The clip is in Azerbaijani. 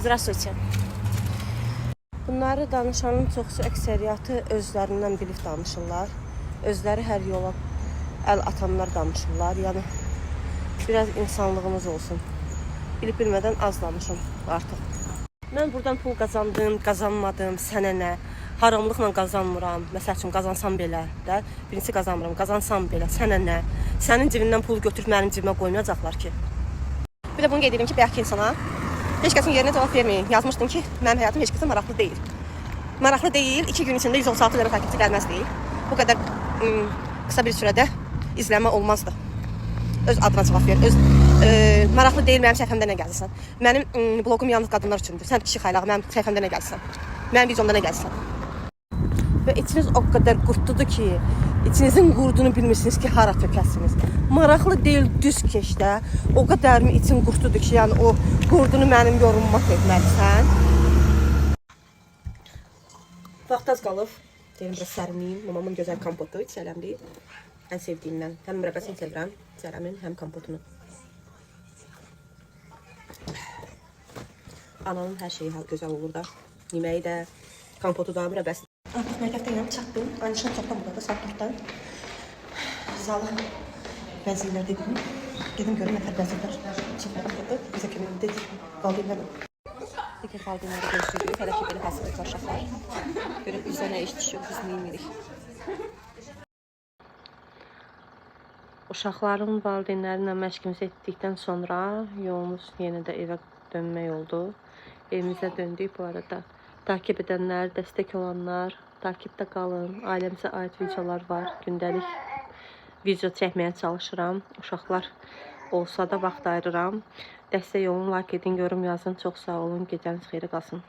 Здравствуйте. Bunları danışanın çoxsu, əksəriyyatı özlərindən bilib danışırlar. Özləri hər yola əl atanlar danışırlar. Yəni biraz insanlığımız olsun. Bilib bilmədən az danışın artıq. Mən buradan pul qazandım, qazanmadım, sənə nə? Haramlıqla qazanmıram. Məsəl üçün qazansam belə də, birincisi qazanmıram, qazansam belə, sənə nə? Sənin cibindən pul götürüb mənim cibimə qoymayacaqlar ki. Bir də bunu qeyd edim ki, bayaqki insana heç kəsin yerinə cavab verməyin. Yazmışdım ki, mənim həyatım heç kəsə maraqlı deyil. Maraqlı deyil, 2 gün içində 136 dənə takipçi gəlməzdi. Bu qədər qısa bir sürədə izlənmə olmazdı. Öz adına cavab ver. Öz maraqlı deyil mənim səhifəmdə nə gəlirsən. Mənim bloqum yalnız qadınlar üçündür. Sən kişi xaylağı mənim səhifəmdə nə gəlirsən? Mənim videomda nə gəlirsən? Və içiniz o qədər qurtdudur ki, içinizin qurdunu bilmirsiniz ki, hara tökəsiniz. Maraqlı deyil, düz keç də. O qədər mi için qurtdudur ki, yəni o qurdunu mənim yorumuma tökməlisən. Vaxt az qalıb. Deyirəm biraz sərinliyim. Mamamın gözəl kompotu, sələmli. Ən sevdiyimdən. Həm mürəbbəsini sevirəm, sələmin, həm kompotunu. Ananın hər şeyi gözəl olur da. Yeməyi də, kompotu da, mürəbbəsi. Artıq məktəbdəyəm, çatdım. Anişan çoxdan buradadır, saat 4-dən. Zalı vəzirlər dedim. Gedim görüm nətər vəzirlər. Çox maraqlıdır. Bizə kömək dedik. Valideynlərlə. Peki valideynləri gözləyirik. Hələ ki belə hazırlıqlar uşaqlar. Görək bizə nə iş düşür, biz nə edirik. Uşaqların valideynləri ilə məşqimizi etdikdən sonra yolumuz yenə də evə dönmək oldu. Evimizə döndük bu arada. Takip edənlər, dəstək olanlar, takipdə qalın. Ailəmizə aid videolar var. Gündəlik video çəkməyə çalışıram. Uşaqlar olsa da vaxt ayırıram. Dəstək olun, like edin, yorum yazın. Çox sağ olun. Gecəniz xeyrə qalsın.